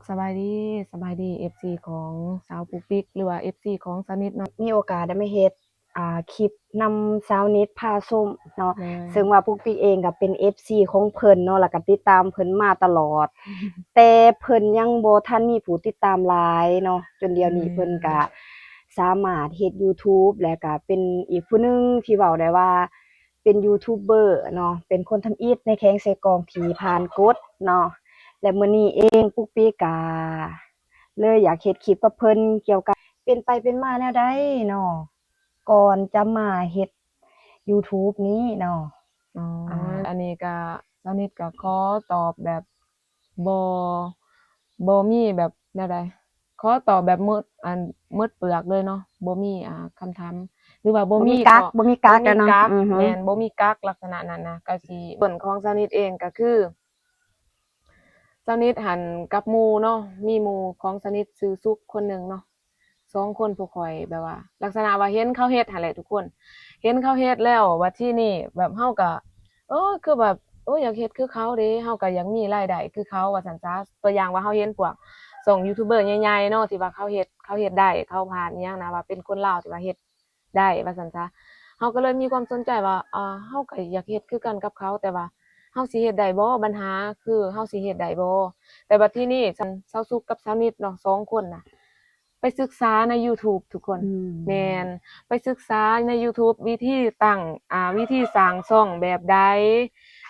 ສະບາຍດີ ສະບາຍດີ ເອັຟຊີ ຂອງສາວປຸກປິກ ຫຼືວ່າ ເອັຟຊີ ຂອງສາວນິດເນາະ. ມີໂອກາດໄດ້ມາເຮັດ ອ່າ ຄລິບນຳສາວນິດພາຊົມເນາະ ແມ່ນ ເຊິ່ງວ່າປຸກປິກເອງກໍເປັນ ເອັຟຊີ ຂອງເພິ່ນເນາະ ແລ້ວກໍຕິດຕາມເພິ່ນມາຕະຫຼອດ ແຕ່ເພິ່ນຍັງບໍ່ທັນມີຜູ້ຕິດຕາມຫຼາຍເນາະ ຈົນດຽວນີ້ ແມ່ນ ເພິ່ນກໍສາມາດເຮັດ YouTube ແລ້ວກໍເປັນອີກຜູ້ໜຶ່ງທີ່ເວົ້າໄດ້ວ່າ ເປັນຢູທູບເບີເນາະ ເປັນຄົນທຳອິດໃນແຂວງເຊກອງທີ່ຜ່ານກົດເນາະ ແລະ ມື້ນີ້ເອງປຸກປິກກະເລີຍຢາກເຮັດຄລິບກັບເພິ່ນກ່ຽວກັບເປັນໄປເປັນມາແນວໃດເນາະ ກ່ອນຈະມາເຮັດຢູທູບນີ້ເນາະ. ອໍ ອືມ ອັນນີ້ກະ ສາວນິດກະຂໍຕອບແບບ ບໍ່ ບໍ່ມີແບບແນວໃດ ຂໍຕອບແບບໝົດ ອັນ ໝົດເປືອກເລີຍເນາະ ບໍ່ມີ ອ່າ ຄຳຖາມ ຫຼືວ່າບໍ່ມີ ບໍ່ມີກັກ ບໍ່ມີກັກແລ້ວເນາະ ບໍ່ມີກັກ ອືຮຶ ແມ່ນ ບໍ່ມີກັກລັກສະນະນັ້ນນະ ກະຊິ ເບື້ອງຂອງສາວນິດເອງກະຄື ສາວນິດຫັ້ນກັບໝູ່ເນາະ ມີໝູ່ຂອງສາວນິດຊື່ສຸກຄົນໜຶ່ງເນາະ ສອງຄົນພວກຂ້ອຍແບບວ່າ ລັກສະນະວ່າເຫັນເຂົາເຮັດຫັ້ນແຫຼະທຸກຄົນ ເຫັນເຂົາເຮັດແລ້ວ ບັດທີນີ້ແບບເຮົາກະ ເອີ ຄືແບບ ໂອ້ ຢາກເຮັດຄືເຂົາເດ ເຮົາກະຢາກມີລາຍໄດ້ຄືເຂົາວ່າຊັ້ນຊະ ຕົວຢ່າງວ່າເຮົາເຫັນພວກຊ່ອງຢູທູບເບີໃຫຍ່ໆເນາະ ທີ່ວ່າເຂົາເຮັດ ເຂົາເຮັດໄດ້ ເຂົາຜ່ານອີ່ຫຍັງນະ ວ່າເປັນຄົນລາວທີ່ວ່າເຮັດໄດ້ວ່າຊັ້ນຊະ ເຮົາກໍເລີຍມີຄວາມສົນໃຈວ່າ ອ່າ ເຮົາກໍຢາກເຮັດຄືກັນກັບເຂົາ ແຕ່ວ່າເຮົາຊິເຮັດໄດ້ບໍ່ ບັນຫາຄືເຮົາຊິເຮັດໄດ້ບໍ່ ແຕ່ບັດທີນີ້ ຊ- ຊາວສຸກກັບຊາວນິດເນາະ ສອງຄົນນະ ໄປສຶກສາໃນຢູທູບທຸກຄົນ ອືມ ແມ່ນ ໄປສຶກສາໃນຢູທູບ ວິທີຕັ້ງ ອ່າ ວິທີສ້າງຊ່ອງແບບໃດ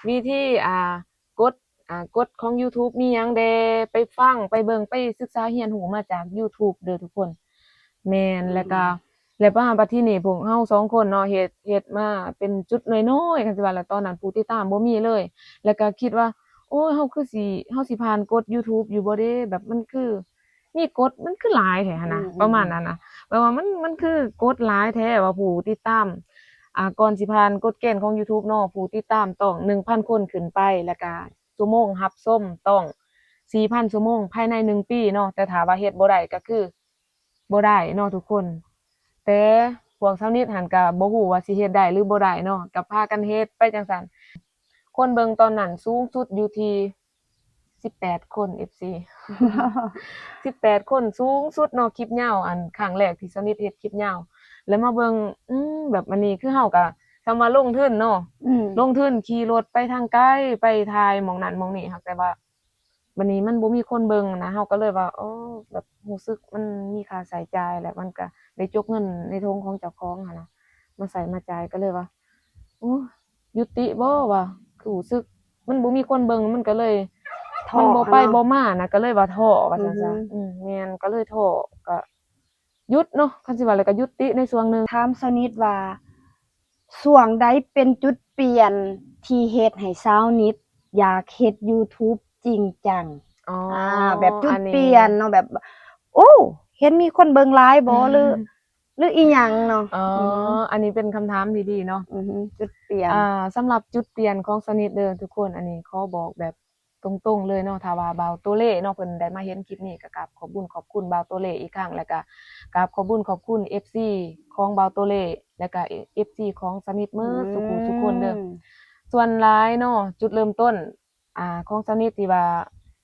ວິທີ ອ່າ ກົດ ອ່າ ກົດຂອງຢູທູບມີຫຍັງແດ່ ໄປຟັງ ໄປເບິ່ງ ໄປສຶກສາຮຽນຮູ້ມາຈາກຢູທູບເດີທຸກຄົນ ແມ່ນ ອືມ ແລ້ວກະ ແລ້ວປະມານບັດທີນີ້ພວກເຮົາສອງຄົນເນາະ ເຮັດ ເຮັດມາເປັນຈຸດນ້ອຍໆ ຄັນຊິວ່າ ແລ້ວຕອນນັ້ນຜູ້ຕິດຕາມບໍ່ມີເລີຍ ແລ້ວກະຄິດວ່າ ໂອ້ຍ ເຮົາຄືຊິ ເຮົາຊິຜ່ານກົດຢູທູບຢູ່ບໍ່ເດ ແບບມັນຄື ມີກົດ ມັນຄືຫຼາຍແທ້ຫັ້ນນະ ອືມໆໆ ປະມານນັ້ນນະ ແບບວ່າມັນ ມັນຄືກົດຫຼາຍແທ້ວ່າຜູ້ຕິດຕາມ ອ່າ ກ່ອນຊິຜ່ານກົດເກນຂອງຢູທູບເນາະ ຜູ້ຕິດຕາມຕ້ອງໜຶ່ງພັນຄົນຂຶ້ນໄປ ແລ້ວກະຊົ່ວໂມງຮັບຊົມຕ້ອງສີ່ພັນຊົ່ວໂມງພາຍໃນໜຶ່ງປີເນາະ ແຕ່ຖ້າວ່າເຮັດບໍ່ໄດ້ກໍຄືບໍ່ໄດ້ເນາະທຸກຄົນ ແຕ່ພວກຊາວນິດຫັ້ນກະບໍ່ຮູ້ວ່າຊິເຮັດໄດ້ຫຼືບໍ່ໄດ້ເນາະ ກໍພາກັນເຮັດໄປຈັ່ງຊັ້ນ ຄົນເບິ່ງຕອນນັ້ນສູງສຸດຢູ່ທີ່ ສິບແປດຄົນ ເອັຟຊີ ສິບແປດຄົນ ສູງສຸດເນາະ ຄລິບຍາວ ອັນຄັ້ງແລກທີ່ສາວນິດເຮັດຄລິບຍາວ ແລ້ວມາເບິ່ງ ອືມ ແບບອັນນີ້ຄືເຮົາກະ ສ່ຳວ່າລົງທຶນເນາະ ອືມ ລົງທຶນຂີ່ລົດໄປທາງໄກ ໄປຖ່າຍໝ່ອງນັ້ນໝ່ອງນີ້ ຫາກແຕ່ວ່າບັດນີ້ມັນບໍ່ມີຄົນເບິ່ງນະ ເຮົາກໍເລີຍວ່າ ໂອ້ ແບບຮູ້ສຶກມັນມີຄ່າໃຊ້ຈ່າຍ ແລ້ວມັນກະໄດ້ຈົກເງິນໃນຖົງຂອງເຈົ້າຂອງຫັ້ນນະ ມາໃຊ້ມາຈ່າຍ ກໍເລີຍວ່າ ໂອ້ ຢຸດຕິບໍ່ວ່າ ຄືຮູ້ສຶກມັນບໍ່ມີຄົນເບິ່ງ ມັນກໍເລີຍ ທໍ້ ມັນບໍ່ໄປ ເນາະ ບໍ່ມານະ ກໍເລີຍວ່າທໍ້ວ່າຊັ້ນຊະ ອືຮຶ ອືມ ແມ່ນ ກໍເລີຍທໍ້ ກໍຢຸດເນາະ ຄັນຊິວ່າແລ້ວກໍຢຸດຕິໃນຊ່ວງໜຶ່ງ. ຖາມສາວນິດວ່າ ຊ່ວງໃດເປັນຈຸດປ່ຽນທີ່ເຮັດໃຫ້ສາວນິດຢາກເຮັດຢູທູບຈິງຈັງ? ອໍ ອາ ແບບຈຸດປ່ຽນເນາະ ແບບ ໂອ້ ເຫັນມີຄົນເບິ່ງຫຼາຍບໍ່ ຫຼື ຫຼືອີ່ຫຍັງເນາະ? ອໍ ອືມ ອັນນີ້ເປັນຄຳຖາມທີ່ດີເນາະ ອືຮຶ ຈຸດປ່ຽນ ອ່າ ສຳລັບຈຸດປ່ຽນຂອງສາວນິດເດີທຸກຄົນ ອັນນີ້ຂໍບອກແບບຕົງໆເລີຍເນາະ ຖ້າວ່າບ່າວໂຕເລເນາະ ເພິ່ນໄດ້ມາເຫັນຄລິບນີ້ ກໍກາບຂອບບຸນຂອບຄຸນບ່າວໂຕເລອີກຄັ້ງ ແລ້ວກໍກາບຂອບບຸນຂອບຄຸນ ເອັຟຊີ ຂອງບ່າວໂຕເລ ແລ້ວກໍ ເອັຟຊີ ຂອງສາວນິດເໝິດ ອືມ ສູ່ຜູ້ສູ່ຄົນເດີ ສ່ວນຫຼາຍເນາະ ຈຸດເລີ່ມຕົ້ນ ອ່າ ຂອງສາວນິດທີ່ວ່າ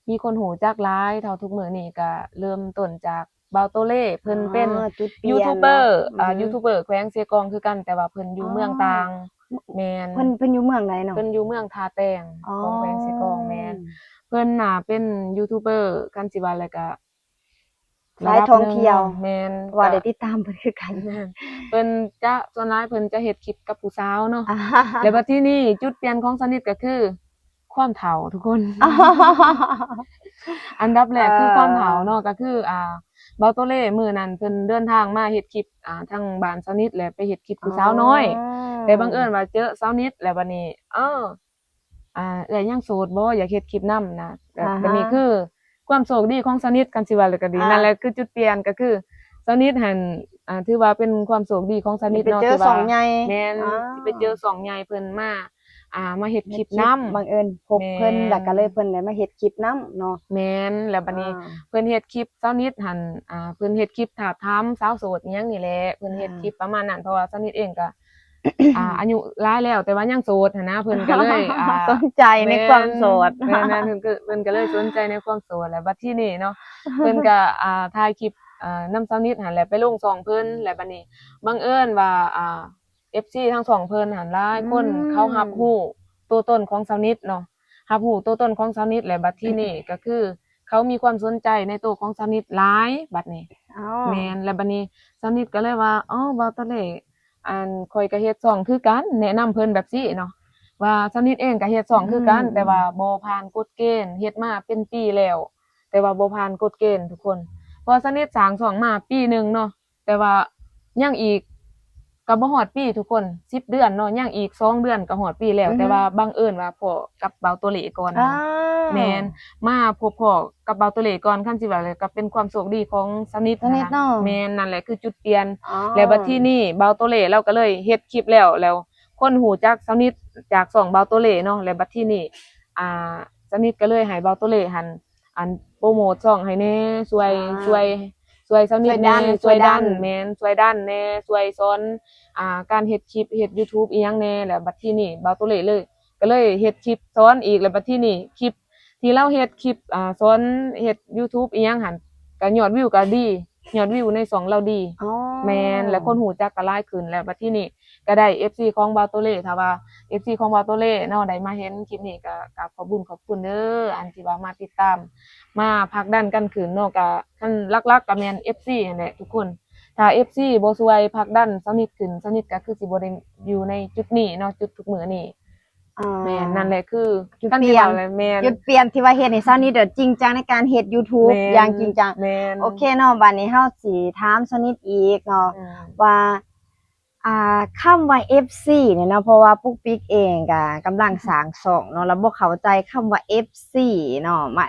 ມີຄົນຮູ້ຈັກຫຼາຍເທົ່າທຸກມື້ນີ້ ກະເລີ່ມຕົ້ນຈາກບ່າວໂຕເລ ເພິ່ນເປັນ ອໍ ຈຸດປ່ຽນ ຢູທູບເບີ ເນາະ ອືມ ຢູທູບເບີແຂວງເຊກອງຄືກັນ ແຕ່ວ່າເພິ່ນຢູ່ ອໍ ເມືອງຕ່າງ ແມ່ນ ເພິ່ນ ເພິ່ນຢູ່ເມືອງໃດເນາະ? ເພິ່ນຢູ່ເມືອງທ່າແຕງ ອໍ ຂອງແຂວງເຊກອງ ແມ່ນ ເພິ່ນນະເປັນຢູທູບເບີ ຄັນຊິວ່າແລ້ວກະ ສາຍທ່ອງທ່ຽວ ລະດັບໜຶ່ງເນາະ ແມ່ນ ເພາະວ່າ ກະ ໄດ້ຕິດຕາມເພິ່ນຄືກັນ ແມ່ນ ເພິ່ນຈະ ສ່ວນຫຼາຍເພິ່ນຈະເຮັດຄລິບກັບຜູ້ສາວເນາະ ແລ້ວບັດທີນີ້ຈຸດປ່ຽນຂອງສາວນິດກໍຄືຄວາມເຖົ້າທຸກຄົນ ອັນດັບແລກຄືຄວາມເຖົ້າເນາະ ກໍຄື ອ່າ ບ່າວໂຕເລ ມື້ນັ້ນເພິ່ນເດີນທາງມາເຮັດຄລິບ ອ່າ ທາງບ້ານສາວນິດ ແລະໄປເຮັດຄລິບຜູ້ສາວນ້ອຍ ແຕ່ບັງເອີນວ່າເຈີສາວນິດ ແລ້ວບັດນີ້ ເອີ ອ່າ ເອື້ອຍຍັງໂສດບໍ່ ຢາກເຮັດຄລິບນຳນະ ແບບ ອ່າຮະ ບັດນີ້ຄືຄວາມໂຊກດີຂອງສາວນິດ ຄັນຊິວ່າແລ້ວກໍດີ ອ່າ ນັ້ນແຫຼະຄືຈຸດປ່ຽນ ກໍຄືສາວນິດຫັ້ນ ອ່າ ຖືວ່າເປັນຄວາມໂຊກດີຂອງສາວນິດເນາະ ທີ່ວ່າ ແມ່ນ ອ່າ ໄປເຈີຊ່ອງໃຫຍ່ເພິ່ນມາ ອ່າ ມາເຮັດຄລິບນຳ ບັງເອີນພົບເພິ່ນ ແລ້ວກໍເລີຍເພິ່ນໄດ້ມາເຮັດຄລິບນຳເນາະ ແມ່ນ ແລ້ວບັດນີ້ ອ່າ ເພິ່ນເຮັດຄລິບສາວນິດຫັ້ນ ອ່າ ເພິ່ນເຮັດຄລິບທາບຖາມສາວໂສດອີ່ຫຍັງນີ້ແຫຼະ ເພິ່ນເຮັດຄລິບປະມານນັ້ນ ເພາະວ່າສາວນິດເອງກໍ ອ່າ ອາຍຸຫຼາຍແລ້ວ ແຕ່ວ່າຍັງໂສດຫັ້ນນະ ເພິ່ນກໍເລີຍ ອ່າ ສົນໃຈໃນຄວາມໂສດ ແມ່ນ ແມ່ນ ເພິ່ນກໍ ເພິ່ນກໍເລີຍສົນໃຈໃນຄວາມໂສດ ແລ້ວບັດທີນີ້ເນາະ ເພິ່ນກໍ ອ່າ ຖ່າຍຄລິບ ອ່າ ນຳສາວນິດຫັ້ນແຫຼະ ໄປລົງຊ່ອງເພິ່ນ ແລ້ວບັດນີ້ບັງເອີນວ່າ ອ່າ ເອັຟຊີທາງຊ່ອງເພິ່ນຫັ້ນ ຫຼາຍຄົນ ອືມ ເຂົາຮັບຮູ້ຕົວຕົນຂອງສາວນິດເນາະ ຮັບຮູ້ຕົວຕົນຂອງສາວນິດ ແລ້ວບັດທີນີ້ກໍຄືເຂົາມີຄວາມສົນໃຈໃນໂຕຂອງສາວນິດຫຼາຍບັດນີ້ ແມ່ນ ແລ້ວບັດນີ້ສາວນິດກໍເລີຍວ່າ ເອົ້າ ບ່າວໂຕເລ ອັນ ຂ້ອຍກໍເຮັດຊ່ອງຄືກັນ ແນະນຳເພິ່ນແບບຊີ້ເນາະ ວ່າສາວນິດເອງກໍເຮັດຊ່ອງຄືກັນ ອືມ ແຕ່ວ່າບໍ່ຜ່ານກົດເກນ ເຮັດມາເປັນປີແລ້ວ ແຕ່ວ່າບໍ່ຜ່ານກົດເກນທຸກຄົນ ເພາະສາວນິດສ້າງຊ່ອງມາປີໜຶ່ງເນາະ ແຕ່ວ່າຍັງອີກ ກໍບໍ່ຮອດປີທຸກຄົນ ສິບເດືອນເນາະ ຍັງອີກສອງເດືອນກໍຮອດປີແລ້ວ ອືຮຶ ແຕ່ວ່າບັງເອີນວ່າພໍ້ກັບບ່າວໂຕເລກ່ອນ ອ່າ ແມ່ນ ມາພົບພໍ້ກັບບ່າວໂຕເລກ່ອນ ຄັນຊິວ່າແລ້ວກໍເປັນຄວາມໂຊກດີຂອງສາວນິດ ສາວນິດເນາະ ຫັ້ນນະ ແມ່ນ ນັ້ນແຫຼະຄືຈຸດປ່ຽນ ອໍ ແລ້ວບັດທີນີ້ບ່າວໂຕເລລາວກໍເລີຍເຮັດຄລິບແລ້ວ ແລ້ວຄົນຮູ້ຈັກສາວນິດຈາກຊ່ອງບ່າວໂຕເລເນາະ ແລ້ວບັດທີນີ້ ອ່າ ສາວນິດກໍເລີຍໃຫ້ບ່າວໂຕເລຫັ້ນ ອັນ ໂປຣໂມດຊ່ອງໃຫ້ແດ່ ຊ່ວຍ ອ່າ ຊ່ວຍ ຊ່ວຍຊາວນິດແດ່ ຊ່ວຍດັນ ຊ່ວຍດັນ ແມ່ນ ຊ່ວຍດັນແດ່ ຊ່ວຍສອນ ອ່າ ການເຮັດຄລິບ ເຮັດຢູທູບອີ່ຫຍັງແດ່ ແລ້ວບັດທີນີ້ບ່າວໂຕເລເລີຍ ກໍເລີຍເຮັດຄລິບສອນອີກ ແລ້ວບັດທີນີ້ຄລິບທີ່ລາວເຮັດ ຄລິບ ອ່າ ສອນເຮັດຢູທູບອີ່ຫຍັງຫັ້ນ ກໍຍອດວິວກໍດີ ຍອດວິວໃນຊ່ອງລາວດີ ອໍ ແມ່ນ ແລ້ວຄົນຮູ້ຈັກກໍຫຼາຍຂຶ້ນ ແລ້ວບັດທີນີ້ ກໍໄດ້ເອັຟຊີຂອງບ່າວໂຕເລ ຖ້າວ່າເອັຟຊີຂອງບ່າວໂຕເລເນາະ ໄດ້ມາເຫັນຄລິບນີ້ ກໍກາບຂອບບຸນຂອບຄຸນເດີ ອັນທີ່ວ່າມາຕິດຕາມ ມາຜັກດັນກັນຂຶ້ນເນາະ ກໍຄັນຫຼັກໆກໍແມ່ນເອັຟຊີຫັ້ນແຫຼະທຸກຄົນ ຖ້າເອັຟຊີບໍ່ຊ່ວຍຜັກດັນສາວນິດຂຶ້ນ ສາວນິດກໍຄືຊິບໍ່ໄດ້ຢູ່ໃນຈຸດນີ້ເນາະ ຈຸດທຸກມື້ນີ້ ອ່າ ແມ່ນ ນັ້ນແຫຼະຄື ຈຸດປ່ຽນ ຄັນຊິເວົ້າແລ້ວ ແມ່ນ ຈຸດປ່ຽນທີ່ວ່າເຮັດໃຫ້ສາວນິດ ເອີ ຈິງຈັງໃນການເຮັດຢູທູບ ແມ່ນ ຢ່າງຈິງຈັງ ແມ່ນ ໂອເຄເນາະ ບາດນີ້ເຮົາຊິຖາມສາວນິດອີກເນາະ ອືມ ວ່າ ອ່າ ຄຳວ່າເອັຟຊີນີ້ເນາະ ເພາະວ່າປຸກປິກເອງກໍກຳລັງ ອືຮຶ ສ້າງຊ່ອງເນາະ ແລ້ວບໍ່ເຂົ້າໃຈຄຳວ່າເອັຟຊີເນາະ ມາ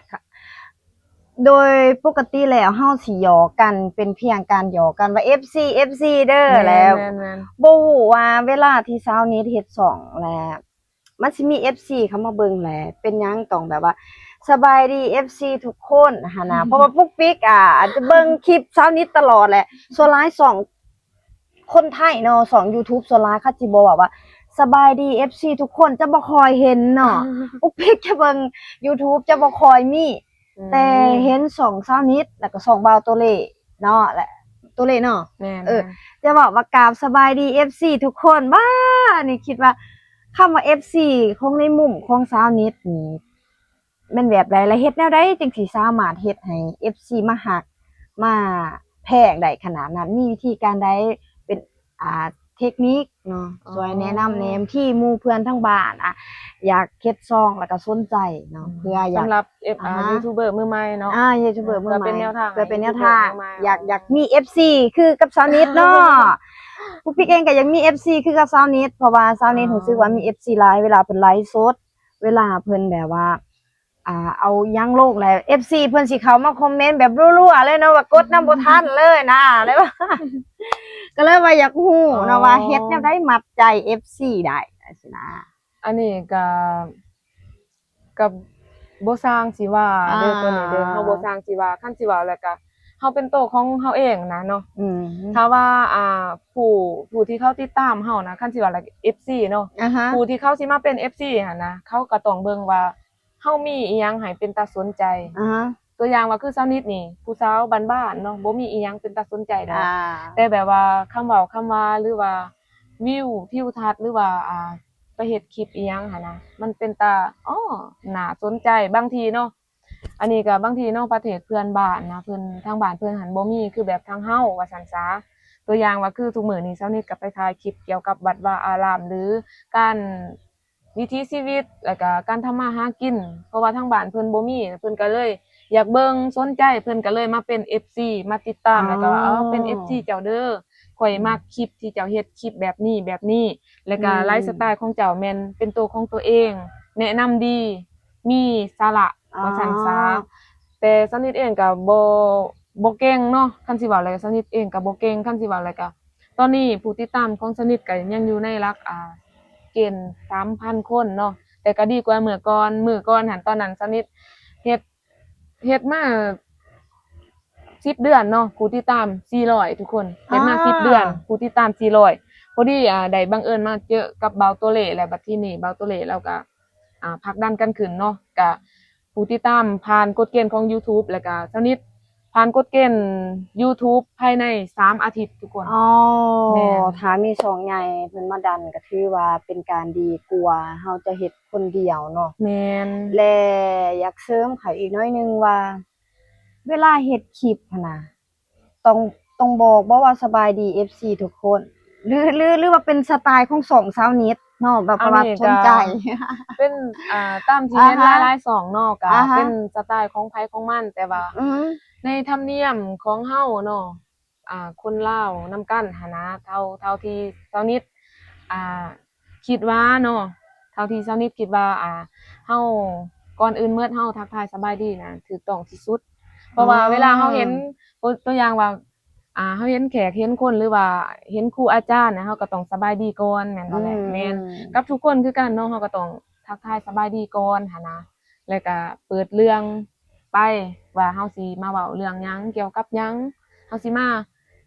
ໂດຍປົກກະຕິແລ້ວເຮົາຊິຫຍອກກັນ ເປັນພຽງການຫຍອກກັນວ່າເອັຟຊີ ເອັຟຊີເດີ ແມ່ນ ແລ້ວ ແມ່ນໆ ບໍ່ຮູ້ວ່າເວລາທີ່ສາວນິດເຮັດຊ່ອງແລ້ວ ມັນຊິມີເອັຟຊີເຂົ້າມາເບິ່ງແຫຼະ ເປັນຫຍັງຕ້ອງແບບວ່າ ສະບາຍດີເອັຟຊີທຸກຄົນຫັ້ນນະ ເພາະວ່າປຸກປິກ ອາ ອາດຈະເບິ່ງຄລິບສາວນິດຕະຫຼອດແຫຼະ ສ່ວນຫຼາຍຊ່ອງຄົນໄທເນາະ ຊ່ອງຢູທູບສ່ວນຫຼາຍເຂົາຊິບໍ່ເວົ້າວ່າ ສະບາຍດີເອັຟຊີທຸກຄົນ ຈະບໍ່ຄ່ອຍເຫັນເນາະ ປຸກປິກຈະເບິ່ງຢູທູບຈະບໍ່ຄ່ອຍມີ ອືມ ແຕ່ເຫັນຊ່ອງສາວນິດ ແລ້ວກໍຊ່ອງບ່າວໂຕເລເນາະ ແລະ ໂຕເລເນາະ ແມ່ນ ເອີ ແມ່ນ ຈະເວົ້າວ່າກາບສະບາຍດີເອັຟຊີທຸກຄົນ ບ້າ ນີ້ຄິດວ່າຄຳວ່າເອັຟຊີຂອງໃນມຸມຂອງສາວນິດນີ້ ແມ່ນແບບໃດ ແລະ ເຮັດແນວໃດຈຶ່ງຊິສາມາດເຮັດໃຫ້ເອັຟຊີມາຮັກ ມາແພງໄດ້ຂະໜາດນັ້ນ? ມີວິທີການໃດ ເປັນ ອ່າ ເທັກນິກເນາະ ອໍ ຊ່ວຍແນະນຳແດ່ ທີ່ໝູ່ເພື່ອນທາງບ້ານ ອ່າ ຢາກເຮັດຊ່ອງ ແລ້ວກໍສົນໃຈເນາະ ອືມ ເພື່ອຢາກ ສຳລັບ ອ່າ ຢູທູບເບີມືໃໝ່ເນາະ ອ່າ ຢູທູບເບີມືໃໝ່ ເພື່ອເປັນແນວທາງ ເພື່ອເປັນແນວທາງ ໃຫ້ຢູທູບເບີມືໃໝ່ ຢາກ ຢາກມີເອັຟຊີຄືກັບສາວນິດເນາະ ປຸກປິກເອງກໍຢາກມີເອັຟຊີຄືກັບສາວນິດ ເພາະວ່າສາວນິດ ອໍ ຮູ້ສຶກວ່າມີເອັຟຊີຫຼາຍ ເວລາເພິ່ນໄລຟ໌ສົດ ເວລາເພິ່ນແບບວ່າ ອ່າ ເອົາຫຍັງລົງແລ້ວ ເອັຟຊີເພິ່ນຊິເຂົ້າມາຄອມເມັນແບບລັວໆເລີຍເນາະ ວ່າກົດນຳບໍ່ທັນເລີຍນະ ເລີຍວ່າ ກໍເລີຍວ່າຢາກຮູ້ເນາະ ອໍ ວ່າເຮັດແນວໃດມັດໃຈເອັຟຊີໄດ້ຈັ່ງຊີ້ນະ ອັນນີ້ກໍ ກໍບໍ່ຊ່າງຊິວ່າເດີ ອ່າ ຕົວນີ້ເດີ ເຮົາບໍ່ຊ່າງຊິວ່າ ຄັນຊິເວົ້າແລ້ວກໍ ເຮົາເປັນໂຕຂອງເຮົາເອງນະເນາະ ອືມ ຖ້າວ່າ ອ່າ ຜູ້ ຜູ້ທີ່ເຂົາຕິດຕາມເຮົານະ ຄັນຊິວ່າແລ້ວເອັຟຊີເນາະ ອ່າຮະ ຜູ້ທີ່ເຂົາຊິມາເປັນເອັຟຊີຫັ້ນນະ ເຂົາກໍຕ້ອງເບິ່ງວ່າເຮົາມີອີ່ຫຍັງໃຫ້ເປັນຕາສົນໃຈ ອ່າຮະ ຕົວຢ່າງວ່າຄືສາວນິດນີ້ ຜູ້ສາວບ້ານໆເນາະ ບໍ່ມີອີ່ຫຍັງເປັນຕາສົນໃຈດອກ ອ່າ ແຕ່ແບບວ່າຄຳເວົ້າຄຳວ່າ ຫຼືວ່າວິວທິວທັດ ຫຼືວ່າ ອ່າ ໄປເຮັດຄລິບອີ່ຫຍັງຫັ້ນນະ ມັນເປັນຕາ ອໍ ໜ້າສົນໃຈ ບາງທີເນາະ ອັນນີ້ກໍບາງທີເນາະ ປະເທດເພື່ອນບ້ານນະ ເພິ່ນ ທາງບ້ານເພິ່ນຫັ້ນບໍ່ມີຄືແບບທາງເຮົາວ່າຊັ້ນຊະ ຕົວຢ່າງວ່າຄືທຸກມື້ນີ້ ຊາວນິດກໍໄປຖ່າຍຄລິບກ່ຽວກັບວັດວາອາລາມ ຫຼື ການ ວິຖີຊີວິດ ແລ້ວກະການທຳມາຫາກິນ ເພາະວ່າທາງບ້ານເພິ່ນບໍ່ມີ ເພິ່ນກະເລີຍຢາກເບິ່ງ ສົນໃຈ ເພິ່ນກະເລີຍມາເປັນເອັຟຊີ ມາຕິດຕາມ ອໍ ແລ້ວກະວ່າ ເອີ ເປັນເອັຟຊີເຈົ້າເດີ ຂ້ອຍມັກຄລິບທີ່ເຈົ້າເຮັດ ຄລິບແບບນີ້ ແບບນີ້ ແລ້ວກະ ອືມ ໄລຟ໌ສະໄຕລ໌ຂອງເຈົ້າແມ່ນເປັນໂຕຂອງຕົວເອງ ແນະນຳດີ ມີສາລະ ອໍ ວ່າຊັ້ນຊະ ແຕ່ຊາວນິດເອງກະບໍ່ ບໍ່ເກັ່ງເນາະ ຄັນຊິເວົ້າແລ້ວ ຊາວນິດເອງກະບໍ່ເກັ່ງ ຄັນຊິເວົ້າແລ້ວກະ ຕອນນີ້ຜູ້ຕິດຕາມຂອງຊາວນິດກໍຍັງຢູ່ໃນຫຼັກ ອ່າ ເກນສາມພັນຄົນເນາະ ແຕ່ກໍດີກວ່າເມື່ອກ່ອນ ມື້ກ່ອນຫັ້ນ ຕອນນັ້ນຊາວນິດເຮັດ ເຮັດມາສິບເດືອນເນາະ ຜູ້ຕິດຕາມສີ່ຮ້ອຍ ທຸກຄົນ ເຮັດມາສິບເດືອນ ຜູ້ຕິດຕາມສີ່ຮ້ອຍ ພໍດີ ອ່າ ໄດ້ບັງເອີນມາເຈີກັບບ່າວໂຕເລ ແລະ ບັດທີນີ້ບ່າວໂຕເລລາວກະ ອ່າ ຜັກດັນກັນຂຶ້ນເນາະ ກະຜູ້ຕິດຕາມຜ່ານກົດເກນຂອງ YouTube ແລະກະຊາວນິດຜ່ານກົດເກນ YouTube ພາຍໃນສາມອາທິດທຸກຄົນ. ອໍ ແມ່ນ ຖ້າມີຊ່ອງໃຫຍ່ເພິ່ນມາດັນກະຖືວ່າເປັນການດີກວ່າເຮົາຈະເຮັດຄົນດຽວເນາະ. ແມ່ນ ແລະ ຢາກເສີມເຂົ້າອີກໜ້ອຍໜຶ່ງວ່າ ເວລາເຮັດຄລິບຫັ້ນນະ ຕ້ອງ ຕ້ອງບອກບໍ່ວ່າສະບາຍດີເອັຟຊີທຸກຄົນ ຫຼື ຫຼື ຫຼືວ່າເປັນສະໄຕຂອງຊ່ອງຊາວນິດເນາະ ແບບວ່າສົນໃຈ ເປັນ ອ່າ ຕາມທີ່ເຫັນ ອ່າຮະ ຫຼາຍໆຊ່ອງເນາະ ກະ ອ່າຮະ ເປັນສະໄຕຂອງໃຜຂອງມັນ ແຕ່ວ່າ ອືມ ໃນທຳນຽມຂອງເຮົາເນາະ ອ່າ ຄົນລາວນຳກັນຫັ້ນນະ ເທົ່າ ເທົ່າທີ່ຊາວນິດ ອ່າ ຄິດວ່າເນາະ ເທົ່າທີ່ຊາວນິດຄິດວ່າ ອ່າ ເຮົາ ກ່ອນອື່ນໝົດເຮົາທັກທາຍສະບາຍດີນະຖືກຕ້ອງທີ່ສຸດ ເພາະວ່າ ອໍ ເວລາເຮົາເຫັນ ຕົວ ຕົວຢ່າງວ່າ ອ່າ ເຮົາເຫັນແຂກເຫັນຄົນ ຫຼືວ່າເຫັນຄູອາຈານນະ ເຮົາກໍຕ້ອງສະບາຍດີກ່ອນ ແມ່ນບໍ່ແຫຼະ? ອືມ ແມ່ນ ກັບທຸກຄົນຄືກັນເນາະ ເຮົາກໍຕ້ອງທັກທາຍສະບາຍດີກ່ອນຫັ້ນນະ ແລ້ວກໍເປີດເລື່ອງໄປວ່າເຮົາຊິມາເວົ້າເລື່ອງຫຍັງ ກ່ຽວກັບຫຍັງ ເຮົາຊິມາ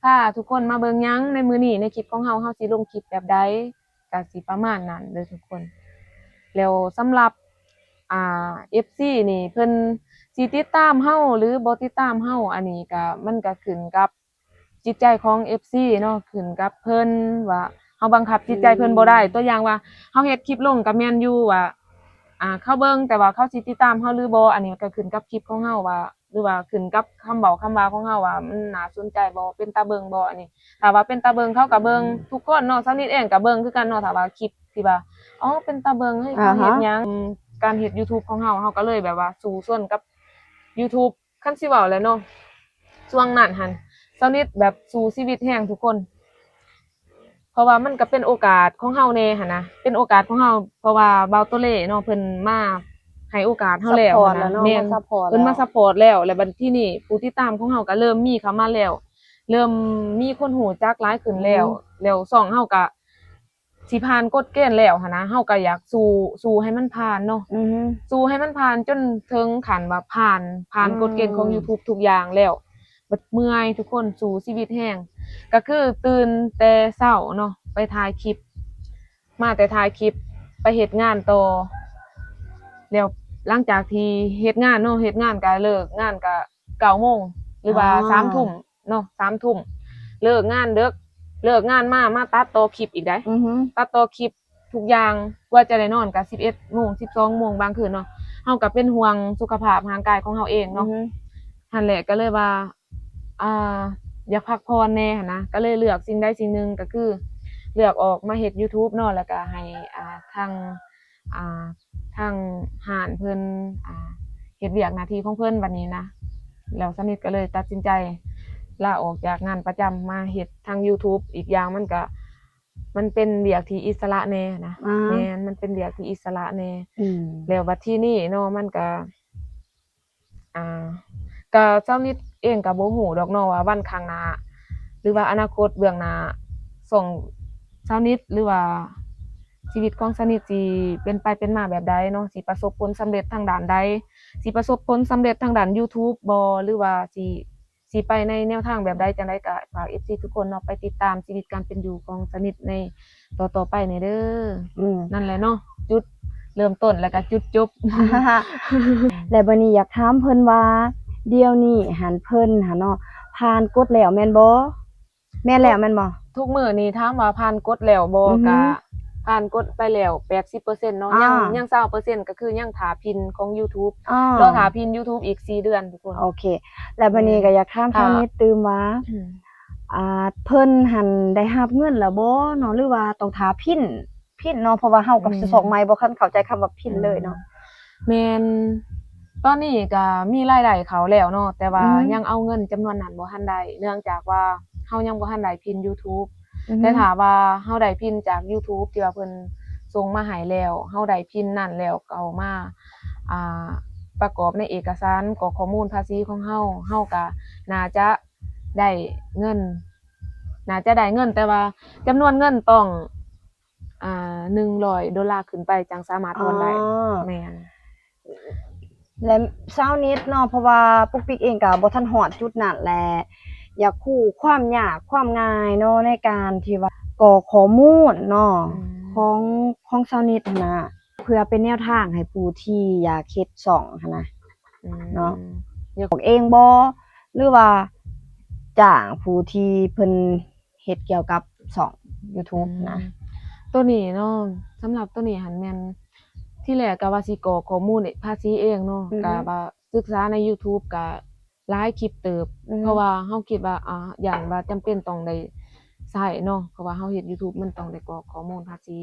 ພາທຸກຄົນມາເບິ່ງຫຍັງໃນມື້ນີ້ ໃນຄລິບຂອງເຮົາ ເຮົາຊິລົງຄລິບແບບໃດ ກະຊິປະມານນັ້ນເດີທຸກຄົນ. ແລ້ວສຳລັບ ອ່າ ເອັຟຊີນີ້ ເພິ່ນຊິຕິດຕາມເຮົາ ຫຼື ບໍ່ຕິດຕາມເຮົາ ອັນນີ້ກະ ມັນກະຂຶ້ນກັບຈິດໃຈຂອງເອັຟຊີເນາະ ຂຶ້ນກັບເພິ່ນວ່າ ເຮົາບັງຄັບຈິດໃຈເພິ່ນບໍ່ໄດ້. ອືມ ຕົວຢ່າງວ່າ ເຮົາເຮັດຄລິບລົງກະແມ່ນຢູ່ວ່າ ອ່າ ເຂົາເບິ່ງ ແຕ່ວ່າເຂົາຊິຕິດຕາມເຮົາ ຫຼື ບໍ່ ອັນນີ້ກະຂຶ້ນກັບຄລິບຂອງເຮົາວ່າ ຫຼືວ່າຂຶ້ນກັບຄຳເວົ້າຄຳວ່າຂອງເຮົາວ່າ ມັນໜ້າສົນໃຈບໍ່ ເປັນຕາເບິ່ງບໍ່ ອັນນີ້ ຖ້າວ່າເປັນຕາເບິ່ງເຂົາກໍເບິ່ງ ອືມ ທຸກຄົນເນາະ ຊາວນິດເອງກໍເບິ່ງຄືກັນເນາະ ຖ້າວ່າຄລິບທີ່ວ່າ ອໍ ເປັນຕາເບິ່ງ ເຮີ້ຍ ອ່າຮະ ເຂົາເຮັດຫຍັງ ການເຮັດ YouTube ຂອງເຮົາ ເຮົາກໍເລີຍແບບວ່າສູ້ຊົນກັບ YouTube ຄັນຊິເວົ້າແຫຼະເນາະ ຊ່ວງນັ້ນຫັ້ນ ຊາວນິດແບບສູ້ຊີວິດແຮງທຸກຄົນ ເພາະວ່າມັນກໍເປັນໂອກາດຂອງເຮົາແດ່ຫັ້ນນະ ເປັນໂອກາດຂອງເຮົາ ເພາະວ່າບ່າວໂຕເລເນາະ ເພິ່ນມາໃຫ້ໂອກາດເຮົາແລ້ວຫັ້ນນະ ແມ່ນ ເພິ່ນມາຊັບພອດແລ້ວ ແລ້ວບັດທີນີ້ຜູ້ຕິດຕາມຂອງເຮົາກໍເລີ່ມມີເຂົ້າມາແລ້ວ ເລີ່ມມີຄົນຮູ້ຈັກຫຼາຍຂຶ້ນແລ້ວ ອືມ ແລ້ວຊ່ອງເຮົາກໍຊິຜ່ານກົດເກນແລ້ວຫັ້ນນະ ເຮົາກໍຢາກສູ້ ສູ້ໃຫ້ມັນຜ່ານເນາະ ອືຮຶ ສູ້ໃຫ້ມັນຜ່ານຈົນເຖິງຂັ້ນວ່າຜ່ານ ຜ່ານ ອືມ ກົດເກນຂອງ YouTube ທຸກຢ່າງແລ້ວ ບັດເມື່ອຍທຸກຄົນ ສູ້ຊີວິດແຮງ ກໍຄືຕື່ນແຕ່ເຊົ້າເນາະ ໄປຖ່າຍຄລິບ ມາແຕ່ຖ່າຍຄລິບ ໄປເຮັດງານຕໍ່ ແລ້ວຫຼັງຈາກທີ່ເຮັດງານເນາະ ເຮັດງານກະເລີກງານກະເກົ້າໂມງ ຫຼືວ່າ ອໍ ສາມທຸ່ມເນາະ ສາມທຸ່ມ ເລີກງານເດິກ ເລີກງານມາ ມາຕັດຕໍ່ຄລິບອີກໃດ໋ ອືຮຶ ຕັດຕໍ່ຄລິບທຸກຢ່າງ ກວ່າຈະໄດ້ນອນກະສິບເອັດໂມງ ສິບສອງໂມງບາງຄືນເນາະ ເຮົາກະເປັນຫ່ວງສຸຂະພາບຮ່າງກາຍຂອງເຮົາເອງເນາະ ອືຮຶ ຫັ້ນແຫຼະ ກໍເລີຍວ່າ ອ່າ ຢາກພັກຜ່ອນແດ່ຫັ້ນນະ ກໍເລີຍເລືອກສິ່ງໃດສິ່ງໜຶ່ງ ກໍຄືເລືອກອອກມາເຮັດ YouTube ເນາະ ແລ້ວກໍໃຫ້ ອ່າ ທາງ ອ່າ ທາງຮ້ານເພິ່ນ ອ່າ ເຮັດວຽກໜ້າທີ່ຂອງເພິ່ນບັດນີ້ນະ ແລ້ວສາວນິດກໍເລີຍຕັດສິນໃຈລາອອກຈາກງານປະຈຳມາເຮັດທາງ YouTube ອີກຢ່າງມັນກໍ ມັນເປັນວຽກທີ່ອິດສະຫຼະແດ່ນະ ອືມ ແມ່ນ ມັນເປັນວຽກທີ່ອິດສະຫຼະແດ່ ອືມ ແລ້ວບັດທີນີ້ເນາະ ມັນກໍ ອ່າ ກະຊາວນິດເອງກະບໍ່ຮູ້ດອກເນາະວ່າວັນຂ້າງໜ້າ ຫຼືວ່າອະນາຄົດເບື້ອງໜ້າ ຊ່ອງຊາວນິດ ຫຼືວ່າຊີວິດຂອງຊາວນິດຊິເປັນໄປເປັນມາແບບໃດເນາະ ຊິປະສົບຜົນສຳເລັດທາງດ້ານໃດ ຊິປະສົບຜົນສຳເລັດທາງດ້ານ YouTube ບໍ່ ຫຼືວ່າຊິ ຊິໄປໃນແນວທາງແບບໃດຈັ່ງໃດ ກະຝາກເອັຟຊີທຸກຄົນເນາະ ໄປຕິດຕາມຊີວິດການເປັນຢູ່ຂອງຊາວນິດໃນຕໍ່ໆໄປແດ່ເດີ ອືມ ນັ້ນແຫຼະເນາະ ຈຸດເລີ່ມຕົ້ນ ແລ້ວກະຈຸດຈົບ ແລະ ບັດນີ້ຢາກຖາມເພິ່ນວ່າ ດຽວນີ້ຫັ້ນເພິ່ນຫັ້ນເນາະ ຜ່ານກົດແລ້ວແມ່ນບໍ່? ແມ່ນແລ້ວແມ່ນບໍ່? ທຸກມື້ນີ້ຖາມວ່າຜ່ານກົດແລ້ວບໍ່? ອືຮຶ ກະຜ່ານກົດໄປແລ້ວແປດສິບເປີເຊັນເນາະ ອາ ຍັງ ຍັງຊາວເປີເຊັນ ກໍຄືຍັງຖ້າພິນຂອງ YouTube ອໍ ລໍຖ້າພິນ YouTube ອີກສີ່ເດືອນທຸກຄົນ ໂອເຄ ແລ້ວບັດນີ້ ແມ່ນ ກໍຢາກຖາມ ຖ້າ ຊາວນິດຕື່ມວ່າ ອືມ ອ່າ ເພິ່ນຫັ້ນໄດ້ຮັບເງິນແລ້ວບໍ່ເນາະ ຫຼືວ່າຕ້ອງຖ້າພິນ ພິນເນາະ ເພາະວ່າເຮົາກໍ ອືມ ສະສອກໃໝ່ ບໍ່ທັນເຂົ້າໃຈຄຳວ່າພິນເລີຍເນາະ ອືມ ແມ່ນ ຕອນນີ້ກໍມີລາຍໄດ້ເຂົ້າແລ້ວເນາະ ແຕ່ວ່າ ອືຮຶ ຍັງເອົາເງິນຈຳນວນນັ້ນບໍ່ທັນໄດ້ ເນື່ອງຈາກວ່າເຮົາຍັງບໍ່ທັນໄດ້ພິນ YouTube ອືຮຶ ແຕ່ຖ້າວ່າເຮົາໄດ້ພິນຈາກ YouTube ທີ່ວ່າເພິ່ນສົ່ງມາໃຫ້ແລ້ວ ເຮົາໄດ້ພິນນັ້ນແລ້ວ ກໍເອົາມາ ອ່າ ປະກອບໃນເອກະສານກອກຂໍ້ມູນພາສີຂອງເຮົາ ເຮົາກໍໜ້າຈະໄດ້ເງິນ ໜ້າຈະໄດ້ເງິນ ແຕ່ວ່າຈຳນວນເງິນຕ້ອງ ອ່າ ໜຶ່ງຮ້ອຍໂດລາຂຶ້ນໄປຈັ່ງສາມາດຖອນໄດ້ ອໍ ແມ່ນ ແລະ ຊາວນິດເນາະ ເພາະວ່າປຸກປິກເອງກໍບໍ່ທັນຮອດຈຸດນັ້ນ ແລະ ຢາກຮູ້ຄວາມຍາກຄວາມງ່າຍເນາະ ໃນການທີ່ວ່າ ກໍຂໍ້ມູນເນາະ ອືມ ຂອງ ຂອງຊາວນິດຫັ້ນນະ ເພື່ອເປັນແນວທາງໃຫ້ຜູ້ທີ່ຢາກເຮັດຊ່ອງຫັ້ນນະ ອືມ ເນາະ ຢາກອອກເອງບໍ່ ຫຼືວ່າຈ້າງຜູ້ທີ່ເພິ່ນເຮັດກ່ຽວກັບຊ່ອງ YouTube ນະ? ອືມ ໂຕນີ້ເນາະ ສຳລັບໂຕນີ້ຫັ້ນແມ່ນ ທີແລກກະວ່າຊິກອກຂໍ້ມູນພາສີເອງເນາະ ອືຮຶ ກະວ່າສຶກສາໃນ YouTube ກະ ຫຼາຍຄລິບເຕີບ ອືຮຶ ເພາະວ່າເຮົາຄິດວ່າ ອ່າ ຢ້ານວ່າຈຳເປັນຕ້ອງໄດ້ໃຊ້ເນາະ ເພາະວ່າເຮົາເຮັດ YouTube ມັນຕ້ອງໄດ້ກອກຂໍ້ມູນພາສີ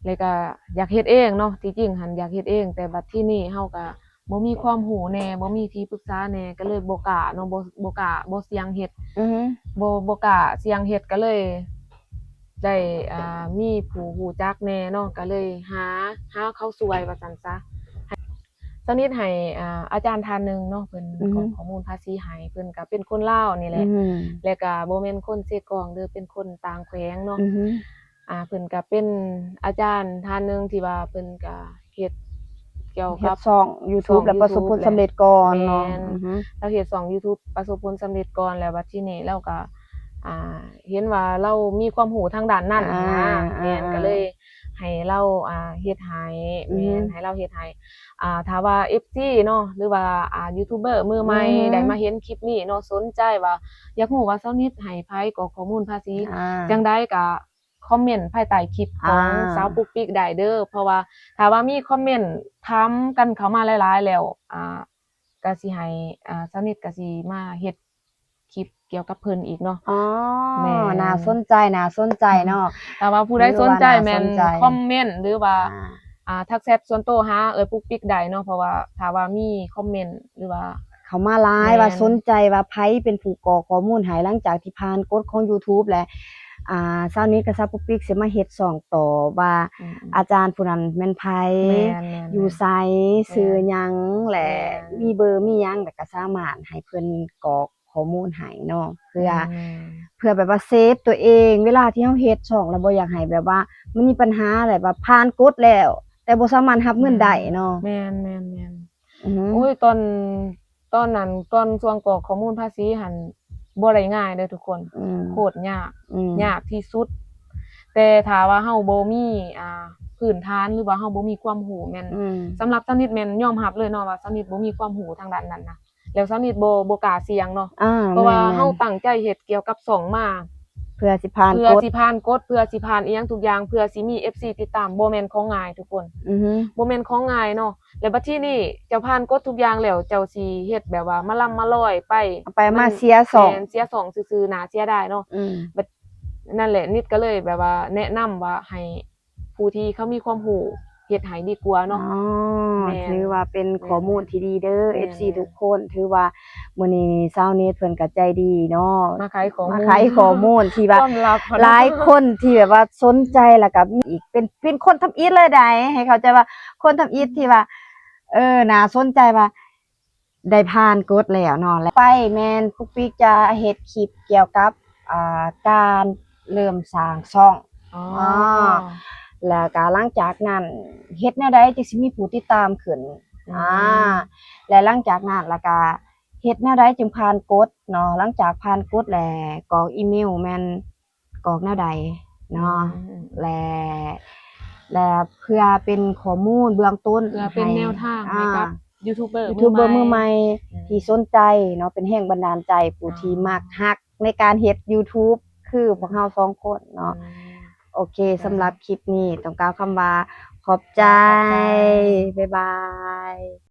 ແລ້ວກະຢາກເຮັດເອງເນາະ ທີ່ຈິງຫັ້ນຢາກເຮັດເອງ ແຕ່ບັດທີນີ້ເຮົາກະບໍ່ມີຄວາມຮູ້ແດ່ ບໍ່ມີທີ່ປຶກສາແດ່ ກະເລີຍບໍ່ກ້າເນາະ ບໍ່ ບໍ່ກ້າ ບໍ່ສ່ຽງເຮັດ ອືຮຶ ບໍ່ ບໍ່ກ້າສ່ຽງເຮັດ ກະເລີຍໄດ້ ອ່າ ມີຜູ້ຮູ້ຈັກແດ່ເນາະ ກະເລີຍຫາ ຫາເຂົາຊ່ວຍວ່າຊັ້ນຊະ. ສາວນິດໃຫ້ ອ່າ ອາຈານທ່ານໜຶ່ງເນາະ ເພິ່ນ ອືຮຶ ກອກຂໍ້ມູນພາສີໃຫ້ ເພິ່ນກະເປັນຄົນລາວນີ້ແຫຼະ ອືຮຶ ແລະກະບໍ່ແມ່ນຄົນເຊກອງເດີ ເປັນຄົນຕ່າງແຂວງເນາະ ອືຮຶ ອ່າ ເພິ່ນກະເປັນອາຈານທ່ານໜຶ່ງທີ່ວ່າເພິ່ນກະເຮັດກ່ຽວກັບ ເຮັດຊ່ອງ YouTube ແລ້ວປະສົບຜົນສຳເລັດກ່ອນເນາະ ແມ່ນ ອືຮຶ ລາວເຮັດຊ່ອງ YouTube ປະສົບຜົນສຳເລັດກ່ອນ ແລ້ວບັດທີນີ້ລາວກະ ອ່າ ເຫັນວ່າລາວມີຄວາມຮູ້ທາງດ້ານນັ້ນ ອ່າ ຫັ້ນນະ ອ່າ ແມ່ນ ອ່າ ກະເລີຍ ໃຫ້ລາວ ອ່າ ເຮັດໃຫ້ ອືຮຶ ແມ່ນ ໃຫ້ລາວເຮັດໃຫ້ ອ່າ ຖ້າວ່າເອັຟຊີເນາະ ຫຼືວ່າ ອ່າ ຢູທູບເບີມືໃໝ່ ອືຮຶ ໄດ້ມາເຫັນຄລິບນີ້ເນາະ ສົນໃຈວ່າຢາກຮູ້ວ່າຊາວນິດໃຫ້ໃຜກອກຂໍ້ມູນພາສີ ອ່າ ຈັ່ງໃດກະຄອມເມັນພາຍໃຕ້ຄລິບຂອງ ອ່າ ສາວປຸກປິກໄດ້ເດີ ເພາະວ່າຖ້າວ່າມີຄອມເມັນຖາມກັນເຂົ້າມາຫຼາຍໆແລ້ວ ອ່າ ກະຊິໃຫ້ ອ່າ ຊາວນິດກະຊິມາເຮັດ ຄລິບກ່ຽວກັບເພິ່ນອີກເນາະ ອໍ ແມ່ນ ໜ້າສົນໃຈ ໜ້າສົນໃຈເນາະ ຖ້າວ່າຜູ້ໃດສົນໃຈແມ່ນຄອມເມັນ ຫຼືວ່າ ອ່າ ອ່າ ທັກແຊັດສ່ວນໂຕຫາເອື້ອຍປຸກປິກໄດ້ເນາະ ເພາະວ່າຖ້າວ່າມີຄອມເມັນ ຫຼືວ່າເຂົ້າມາຫຼາຍ ແມ່ນ ວ່າສົນໃຈວ່າໃຜເປັນຜູ້ກອກຂໍ້ມູນໃຫ້ ຫຼັງຈາກທີ່ຜ່ານກົດຂອງ YouTube ແລ້ວ ອ່າ ຊາວນິດກັບສາວປຸກປິກຊິມາເຮັດຊ່ອງຕໍ່ວ່າ ອືມໆ ອາຈານຜູ້ນັ້ນແມ່ນໃຜ ແມ່ນໆໆ ຢູ່ໃສ ແມ່ນ ຊື່ຫຍັງ ແລະ ແມ່ນ ມີເບີມີຫຍັງ ແລ້ວກະສາມາດໃຫ້ເພິ່ນກອກ ຂໍ້ມູນໃຫ້ເນາະ ເພື່ອ ແມ່ນໆ ເພື່ອແບບວ່າເຊບຕົວເອງ ເວລາທີ່ເຮົາເຮັດຊ່ອງແລ້ວ ບໍ່ຢາກໃຫ້ແບບວ່າມັນມີບັນຫາ ແລ້ວແບບວ່າຜ່ານກົດແລ້ວ ແຕ່ບໍ່ສາມາດຮັບເງິນໄດ້ເນາະ ອືມ ແມ່ນໆໆ ອືຮຶ ໂອ້ຍ ຕອນ ຕອນນັ້ນ ຕອນຊ່ວງກອກຂໍ້ມູນພາສີຫັ້ນ ບໍ່ໄດ້ງ່າຍເດີທຸກຄົນ ອືມ ໂຄດຍາກ ອືມ ຍາກທີ່ສຸດ ແຕ່ຖ້າວ່າເຮົາບໍ່ມີ ອ່າ ພື້ນຖານ ຫຼືວ່າເຮົາບໍ່ມີຄວາມຮູ້ ແມ່ນ ອືມ ສຳລັບຊາວນິດແມ່ນຍອມຮັບເລີຍເນາະວ່າຊາວນິດບໍ່ມີຄວາມຮູ້ທາງດ້ານນັ້ນນະ ແລ້ວຊາວນິດບໍ່ ບໍ່ກ້າສ່ຽງເນາະ ອ່າ ເພາະວ່າ ແມ່ນໆ ເຮົາຕັ້ງໃຈເຮັດກ່ຽວກັບຊ່ອງມາ ເພື່ອຊິຜ່ານ ເພື່ອ ກົດ ຊິຜ່ານກົດ ເພື່ອຊິຜ່ານອີ່ຫຍັງທຸກຢ່າງ ເພື່ອຊິມີເອັຟຊີຕິດຕາມ ບໍ່ແມ່ນຂອງງ່າຍທຸກຄົນ ອືຮຶ ບໍ່ແມ່ນຂອງງ່າຍເນາະ ແລ້ວບັດທີນີ້ເຈົ້າຜ່ານກົດທຸກຢ່າງແລ້ວ ເຈົ້າຊິເຮັດແບບວ່າມາລຳມາລອຍໄປ ເອົາໄປມາ ມັນ ເສຍຊ່ອງ ແມ່ນ ເສຍຊ່ອງຊື່ໆ ໜ້າເສຍດາຍເນາະ ອືມ ບັດ ນັ້ນແຫຼະ ນິດກະເລີຍແບບວ່າແນະນຳວ່າໃຫ້ ຜູ້ທີ່ເຂົາມີຄວາມຮູ້ເຮັດໃຫ້ດີກວ່າເນາະ ອໍ ແມ່ນ ຖືວ່າເປັນ ແມ່ນ ຂໍ້ມູນທີ່ດີເດີ ແມ່ນ ເອັຟຊີ ແມ່ນ ທຸກຄົນ ຖືວ່າມື້ນີ້ຊາວນິດເພິ່ນກະໃຈດີເນາະ ມາໄຂຂໍ້ມູນ ມາໄຂຂໍ້ມູນທີ່ວ່າ ຄວາມລັບ ຫຼາຍຄົນທີ່ແບບວ່າສົນໃຈ ແລ້ວກະມີອີກ ເປັນ ເປັນຄົນທຳອິດເລີຍໃດ໋ ໃຫ້ເຂົ້າໃຈວ່າຄົນທຳອິດທີ່ວ່າ ເອີ ໜ້າສົນໃຈວ່າ ໄດ້ຜ່ານກົດແລ້ວເນາະ ແລະ ໄປແມ່ນປຸກປິກຈະເຮັດຄລິບກ່ຽວກັບ ອ່າ ການເລີ່ມສ້າງຊ່ອງ ອໍ ອາ ແລ້ວກະຫຼັງຈາກນັ້ນເຮັດແນວໃດຈຶ່ງຊິມີຜູ້ຕິດຕາມຂຶ້ນ ອືມ ອາ ແລະ ຫຼັງຈາກນັ້ນລະກະເຮັດແນວໃດຈຶ່ງຜ່ານກົດເນາະ ຫຼັງຈາກຜ່ານກົດແລ້ວກອກອີເມວແມ່ນ ກອກແນວໃດເນາະ ອືມ ແລະ ແລະ ເພື່ອເປັນຂໍ້ມູນເບື້ອງຕົ້ນ ເພື່ອເປັນແນວທາງໃຫ້ ໃຫ້ກັບ ອ່າ ຢູທູບເບີ ຢູທູບເບີມືໃໝ່ ມືໃໝ່ ອືມ ທີ່ສົນໃຈເນາະ ເປັນແຮງບັນດານໃຈຜູ້ທີ່ ອ່າ ມັກຮັກໃນການເຮັດຢູທູບ ຄືພວກເຮົາສອງຄົນເນາະ ອືມ ໂອເຄ ສຳລັບຄລິບນີ້ຕ້ອງກ່າວຄຳວ່າຂອບໃຈ ຂອບໃຈ ບາຍບາຍ.